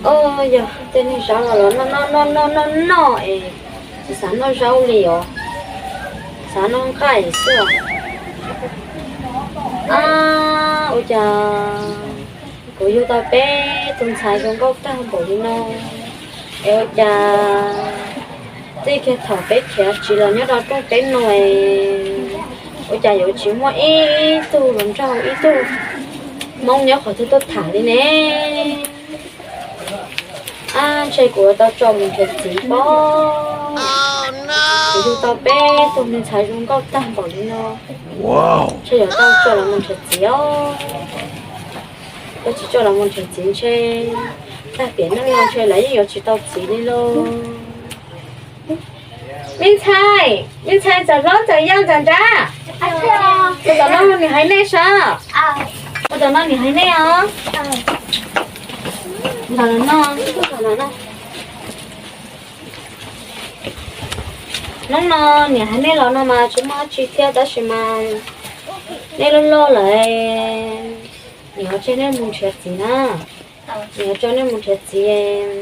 Os, yog tej neeg zaub los los noj noj noj noj noj noj es tsis xav noj zaub li os, xav noj nqaij xwb os. Ab, ua cas kuv yug tau peb tus ntxhais zoo nkauj tag npaum li no, es ua cas txij kiag thaum peb khiav tsis los nyob rau rooj teb no es ua cas yuav tsis muaj ib tug hluas nraug ib tug hmoob nyob qhov twg tuaj tham li ne? Ab, ntshe kuv yuav tau tso mus nrhiav txiv pob. Kuv yug tau peb tug me ntxhais zoo nkauj tag npaum li no, ntshe yuav tau tso los mus nrhiav txiv os. Yog tsis tso los mus nrhiav txiv ntshe tag tiam neej no ntshe lawv yeej yuav tsis tau txiv li lauj. Me ntxhais, me ntxhais ntxawm hlob ntxawm yau ntxawm nrab, ua tom no niam hais nej sav, ua tom no niam hais nej os. Ntawm no, hnub no niam hais nej los no mas tsis muaj dab tsi thiab tab sis mas nej loj loj lawm, niam yuav tseg nej mus nrhiav txiv na. Niam yuav tso nej mus nrhiav txiv,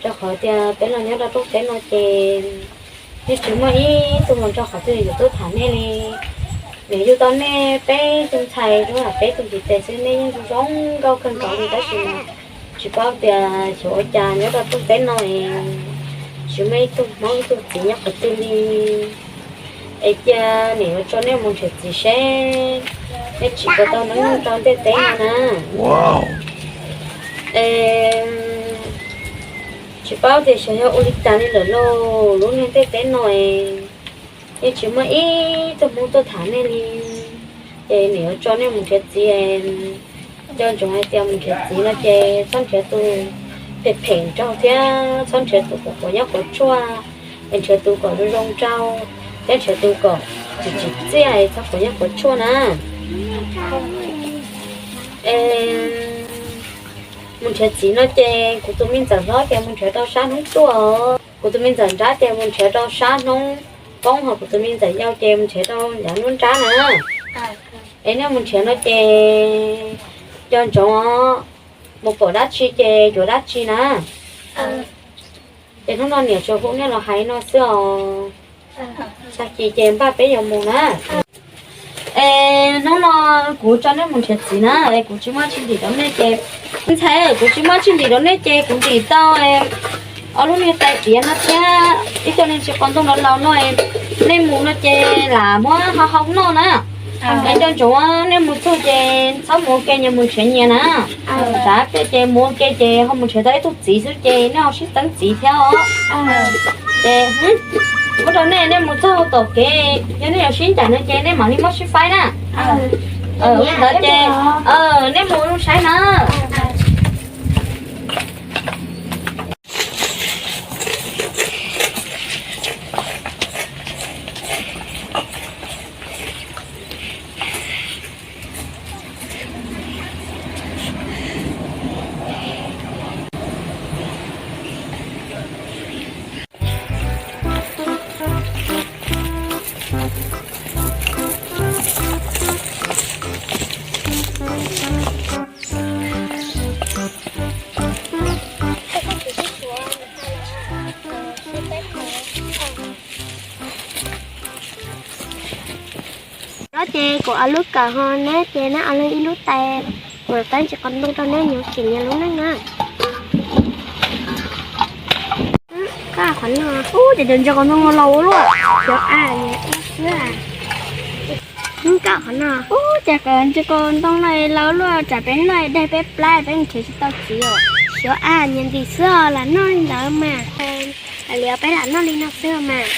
rau qhov tias peb los nyob rau rooj teb no ces yeej tsis muaj ib tug hluas nraug qhov twg yuav tuaj tham nej li. Niam yug tau nej peb tus ntxhais rau peb tus ntiv tes xwb nej yeej zoo zoo nkauj kawg nkaus li tab sis mas tsis paub tias xyov ua cas nyob rau rooj teb no es tsis muaj ib tug hmoob ib tug txiv nyob qhov twg li. Es cia niam yuav tso nej mus nrhiav txiv seb nej tsim puas tau neej nyob rau ntiaj teb no na. Es tsis paub tias xyov yog ua li cas li lawm lauj, lub niag ntiaj teb no es yeej tsis muaj ib tug hmoob tuaj tham nej li. Ces niam yuav tso nej mus nrhiav txiv. Nco ntsoov hais tias mus nrhiav txiv no ces txhob nrhiav tus phem phem nraug thiab txhob nrhiav tus quav quav nyob quav tshuaj, es nrhiav tus kom zoo zoo nraug thiab nrhiav tus kom tsis tsim txiaj, txhob quav nyob quav tshuaj na. Es mus nrhiav txiv no ces kuv tus me ntxawm hlob ces mus nrhiav rau sab hnub tuaj, kuv tus me ntxawm nrab ces mus nrhiav rau sab hnub poob, ho kuv tus me ntxawm yau ces mus nrhiav rau yav hnub nrab na. Es nej mus nrhiav no ces nco ntsoov os, mus pom dab tsi ces yuav dab tsi na. Ces hnub no niam tsuas hu nej los hais no xwb os. Tag kis ces npaj peb yuav mus na. Es hnub no kuv tso nej mus nrhiav txiv na, es kuv tsis muaj tshuaj ntim rau nej ces, ntxhais, kuv tsis muaj tshuaj ntim rau nej ces kuv ntim tau ob lub niag tais tiav no thiab ib co niag ntsis qos ntoo laus laus no, nej mus no ces lam muab hau hau noj na. Es nco ntsoov nej mus txog ces txhob mus ua ke, nyias mus nrhiav nyias na. Tsav pliag ces mus ua ke ces ho mus nrhiav tau ib tug txiv xwb ces nej ho sib teeb txiv thiab os. Ces muab rau nej, nej mus txog tom kev yog nej yuav sib ncaim no ces nej mam li muab sib faib na. Ua li ntawd ces nej mus saib na. Nyob ces kuv ob lub kawm ho neb ces neb ob leeg ib lub tais, kuv tab ntsis qos ntoo rau neb nyob tsim nyias lub neej na. Koj qhov no, ub, ces cov ntsis qos ntoo no laus ua luaj, xyov a nyias xwb. Koj qhov no, ub, ces cov ntsis qos ntoo no laus luaj, tsam peb noj daig peb plab peb nrhiav tsis tau txiv os. Xyov a nyias ntim xwb os, lam noj li ntawd mas. Hais li peb lam noj li no xwb mas.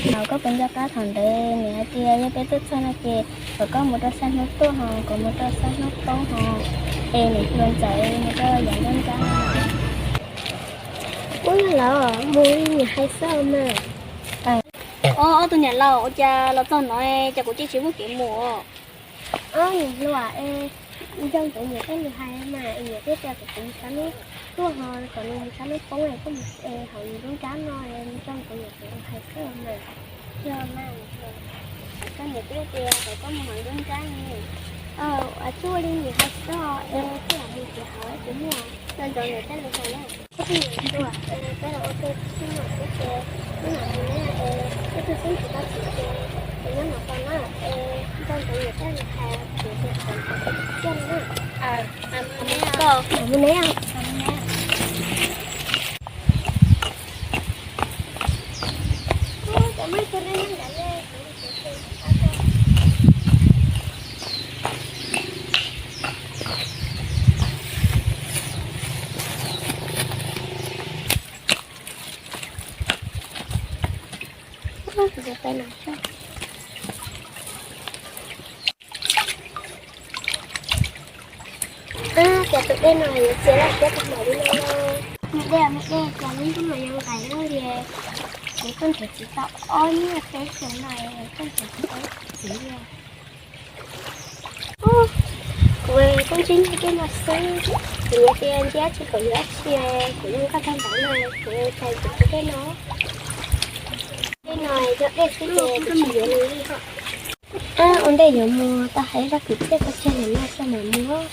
Thaum koj puas nco qab thaum ntawd niam hais tias yog peb tuaj txog no ces kom koj mus rau sab hnub tuaj ho kom mus rau sab hnub poob ho, es niam hluas ntxawm mus rau yav nruab nrab no. Ub, yog lawm, mus li niam hais xwb mas. Ob tug niam laus, ua cas los txog no ces kuv cia tsis muaj kev mus. Ob niam hluas, nco ntsoov niam tej lus hais mas, niam twb tias kom kuv mus sab hnub tuaj ho kom nws mus sab hnub poob es koj mus hauv nruab nrab no, nco ntsoov niam tej lus hais xwb mas. Yog mas, koj niam twb tias kom koj mus hauv nruab nrab ne. Ua tsuj li nim hais xwb es kuv lam mus tsev hauv, kuv muaj ntau ntau yam tej lus hais na. Koj tus niam hluas, peb los ua ke xwb no xwb ces wb mam mus ne, es wb twb xeeb tsis tau txiv ces kuv nyob no tos na, es ntau ntau yam tej lus hais kuv niam tos kuv tiag li na. Koj mam mus ne. Ces tus dej no yuav txiav laj siab tag npaum li no. Me dej, me dej, cas lub ntuj no yuav nqaim luaj li. Kuv tuaj nrhiav txiv tau ob niaj peb xyoos no es tuaj nrhiav tsis tau txiv li. Kuv tuaj ntsib nej dej no xwb, kuv yuav tias ntsib tsis kom yuav dab tsi, kuv yeej nkauj tag npaum no, kuv cais kuv tus dej no. Dej no yog dej xwb ces kuv tsis yuav nws li. Ua ntej yuav mus tau hais zaj kwv txhiaj tso tseg ntawm no tso mam mus.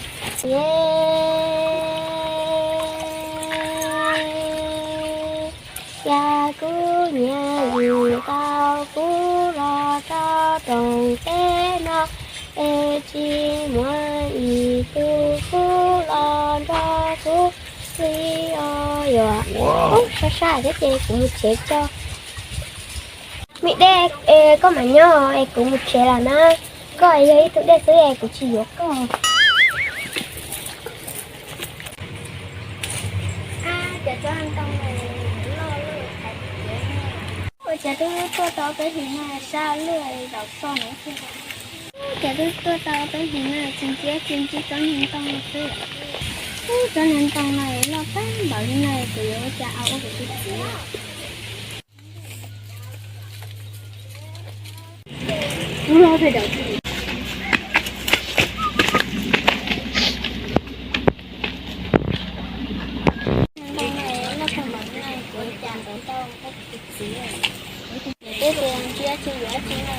Cas kuv nyiam yus tau kuv los rau rooj teb no, es tsis muaj ib tug kuv los nrog kuv li os yom. Sab sab thiab ces kuv mus tsev tso. Me dej, koj mam nyob es kuv mus tsev lawm na. Koj yog ib tug dej xwb es kuv tsis yuav koj. Ua cas twb tuaj tau peb hlis no sab luaj zaum toj no thiab. Cas twb tuaj tau peb hlis no tsis ntsib tsis ntsib tsob niag ntoo no xwb. Tsob niag ntoo no loj tag npaum li no kuv yuav ua cas ua kuv tus txiv. Peb tias ntsib tsis yuav tsis no,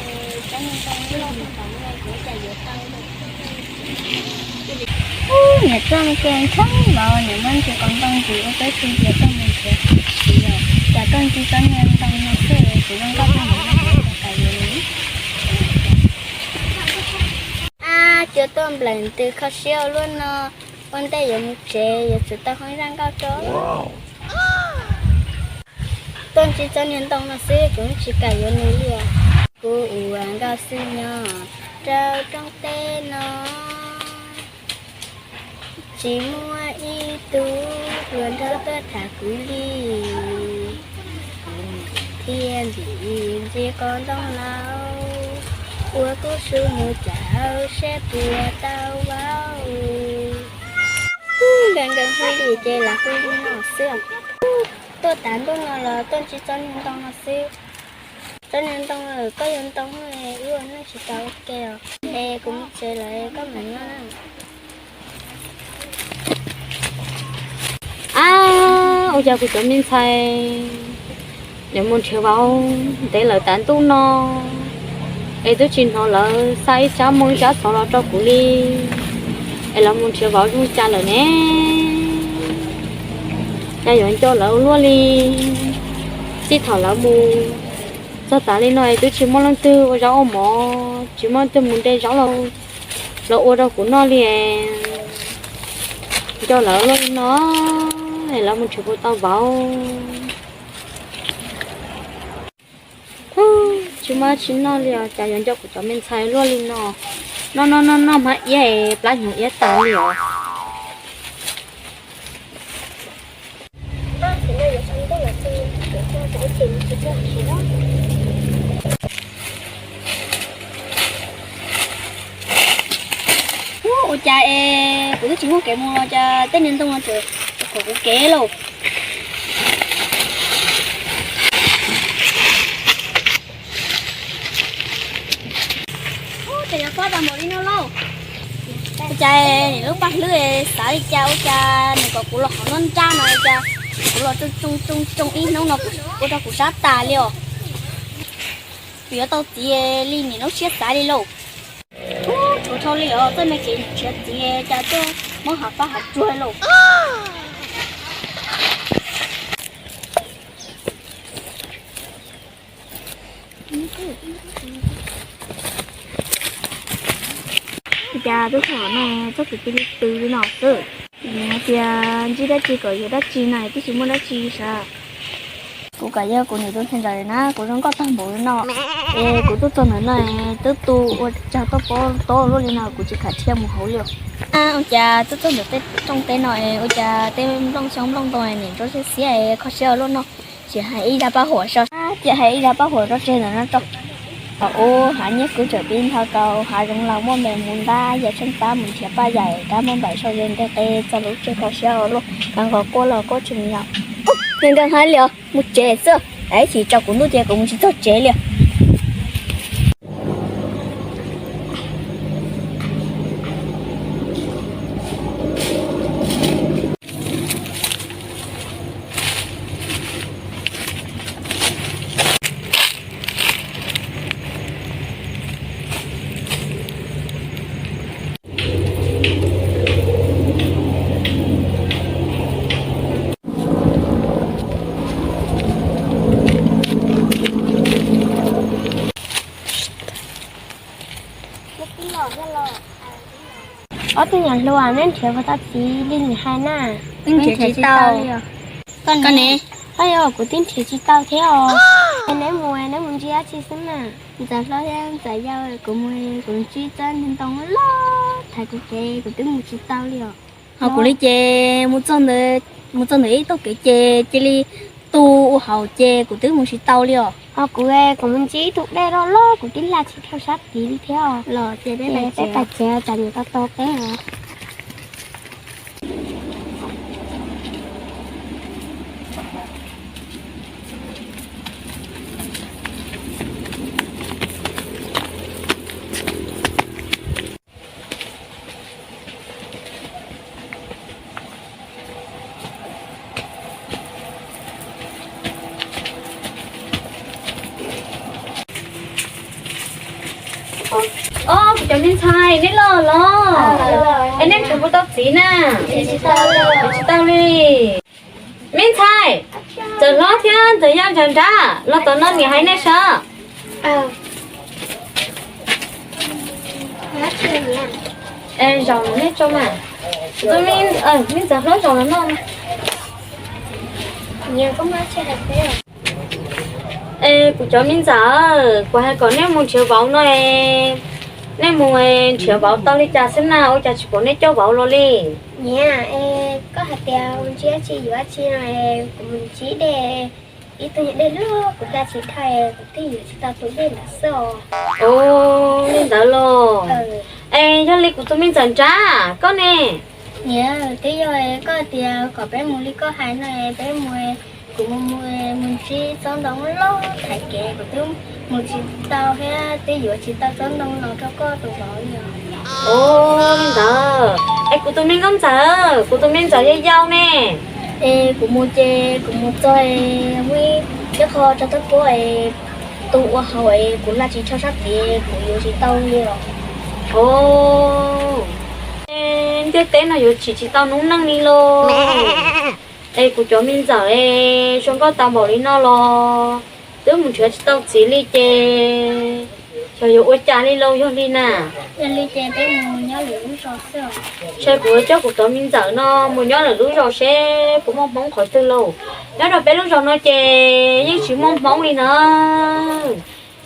tsob niag ntoo loj tag npaum no kuv ua cas yuav tau. Niam txoj kev ntshai los niam muab ntsis qos ntoo ntsis ua peb tug ntias tau mus nrhiav txiv os. Cas tuaj ntsib tsob niag ntoo no xwb kuv zoo nkauj tag npaum no kuv ua cas yuav li. Ab, cua tuaj nplaim ntws kho siab ua luaj no, ua ntej yuav mus tsev yuav tsum tau hoob zaj nkauj tso. Tuaj ntsib tsob niag ntoo no xwb kuv tsis kam yuav nws li os. Kuv ua nkauj xwb nyob rau rooj teb no, tsis muaj ib tug hluas nraug tuaj tham kuv li. Kuv thiaj ntim ntsis qos ntoo laus, ua kuv sus mus caum seb puas tau vauv. Nkees nkees hauj lwm ces lam hu li no xwb. Tuaj tav ntuj no los tuaj ntsib tsob niag ntoo no xwb. Tsob niag ntoo, koj yog ntoo wb ua neej tsis tau ua ke os. Es kuv mus tsev lawm koj mam nyob na. Ab, ua cas kuv cov me ntxhais yuav mus nrhiav vauv ntev lawm tav ntuj no, es twb tsis hnov lawv xa ib tsab moo ib tsab xov los rau kuv li, es lawv mus nrhiav vauv zoo cas lawm ne? Cas yuav nco lawv ua luaj li. Txij thaum lawv mus txog tav li no es twb tsis muaj leej twg ua zaub ua mov, tsis muaj leej twg mus de zaub los, los ua rau kuv noj li. Nco lawv ua luaj li no, es lawv mus nrhiav puas tau vauv. Tsis muaj tsis noj li os, cas yuav nco kuv cov me ntxhais luaj li no. Noj noj noj noj hmab iab es plab hnyuv iab tas li os. Ua cas es kuv twb tsis muaj kev mus los cas tej niag ntoo no tseem khom kuv kev lauj. Ua cas yuav pob tau npaum li no lauj? Ua cas niam lub paj hlwb xav li cas ua cas nws kom kuv los hauv nruab nrab no ua cas kuv los tsoo tsoo tsoo tsoo ib hnub no ua rau kuv sab tas li os. Kuv yuav tau txiv li niam lub siab xav li lauj. Ua Ua dhau li os, txoj me kev nrhiav txiv cas tuaj muab hav paj hav tsuag lauj. Cas tub thaum no txoj kev cia li tw li no xwb. Hais tias ntsib dab tsi kom yuav dab tsi na, twb tsis muaj dab tsi sav. Kuv kam yog kuv niam tub ntxhais ntawd na, kuv zoo nkauj tag npaum li no, es kuv tuaj txog ntawm no twb tu ua cas tuaj pob tob luaj li no, kuv tsis kam thiaj mus hauv li os. Ua cas tuaj txog ntawm tej rooj teb no, ua cas tej nplooj xyoob nplooj ntoo niam nrov siab xiab, kho siab ua luaj no. Tsis hais ib zaj paj huam so, tsis hais ib zaj paj huam so tseg ntawm no rau. Thaum ub hav nyiaj kwv tseem pib ntho rau hav zoov laus muaj npe mus ntab yam tsheej tab mus nrhiav paj yam kab muaj npaim sau ze nteg qe txog lub tsev kho siab ua luaj, nqa nqos quaj los quaj tsis mus yos. Nkees nkees hais li os, mus tsev xwb, ib chim tsaus kuv ntuj ces kuv mus tsis txog tsev li. Ob tug niam hluas, neb nrhiav puas tau txiv li nim hais na? Neb nrhiav tsis tau li os. Koj ne? Koj yog kuv twb nrhiav tsis tau thiab os. Es neb mus, neb mus ntsib dab tsi xwb na? Ntxawm hlob thiab ntxawm yau, kuv mus kuv ntsib tsob ntoo loj thaiv kuv kev, kuv twb mus tsis tau li os. Ho kuv li ces mus txog ntawm, mus txog ntawm ib tog kev ces cia li tu ua haus ces kuv twb mus tsis tau li os. Ho kuv, kuv mus ntsib ib tug dej loj loj, kuv twb hla tsis dhau sab tid li thiab os. Los ces peb pais tsev, tsam niam tau tos peb os. Ob, kuv cov me ntxhais, neb los los? Es neb nrhiav puas tau txiv na? Nrhiav tsis tau li. Me ntxhais, ntxawm hlob thiab ntxawm yau, ntxawm nrab, los tom no niam hais nej saib. Zaum nej tso mas. Me ntxawm hlob zaum los no. Es kuv cov me ntxawm, kuv hais kom nej mus nrhiav vauv no, nej mus nrhiav vauv tau li cas xwb na, ua cas tsis pom nej coj vauv los li? Niam, koj hais tias mus ntsib dab tsi yuav dab tsi no, kuv mus ntsib dej, ib tug dej loj kuv hla tsis dhau, kuv twb yuav tsis tau tus dej ntawd xwb os. Ua li ntawd los? Es yog li kuv tus me ntxawm nrab, koj ne? Niam, twb yog koj hais tias kom peb mus li koj hais no, peb mus, kuv mus, mus ntsib tsob ntoo loj thaiv kev, kuv twb mus tsis tau thiab twb yuav tsis tau tsob ntoo los rau koj tus vauv li os. Ua li ntawd, es kuv tus me nkauj ntxawm, kuv tus me ntxawm yau yau ne? Es kuv mus ces kuv mus txog muaj ib qho tso tawb puab es tu ua haus es kuv hla tsis dhau sab tid, kuv yuav tsis tau li os. Ntiaj teb no yuav tsim tsis tau noob neej li los? Es kuv cov me ntxawm, zoo nkauj tau npaum li no los twb mus nrhiav tsis tau txiv li ces xyov yuav ua cas li lauj, yog li na. Ntshai kuv yuav coj kuv cov me ntxawm no mus nyob lwm lub zos seb puas muaj Hmoob qhov twg lauj. Nyob rau peb lub zos no ces yeej tsis muaj Hmoob li na.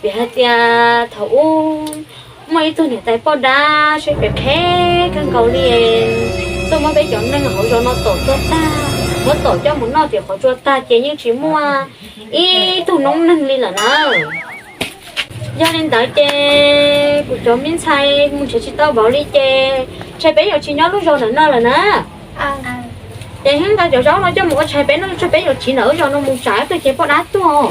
Vim hais tias thaum ub muaj ib tug niam tais poj dab seb phem phem kawg nkaus li, tuaj muab peb cov neeg hauv zos no tom tuag tag, muab tom coj mus noj tim qhov tsua tag ces yeej tsis muaj ib tug noob neeg li lawm na. Yog li ntawd ces kuv cov me ntxhais mus nrhiav tsis tau vauv li ces ntshai peb yuav tsis nyob lub zos ntawm no lawm na. Ces hib nqa cov zaub no coj mus ua tshais peb noj, ntshai peb yuav tsiv ntawm lub zos no mus tsam ib pliag ces poj dab tuag.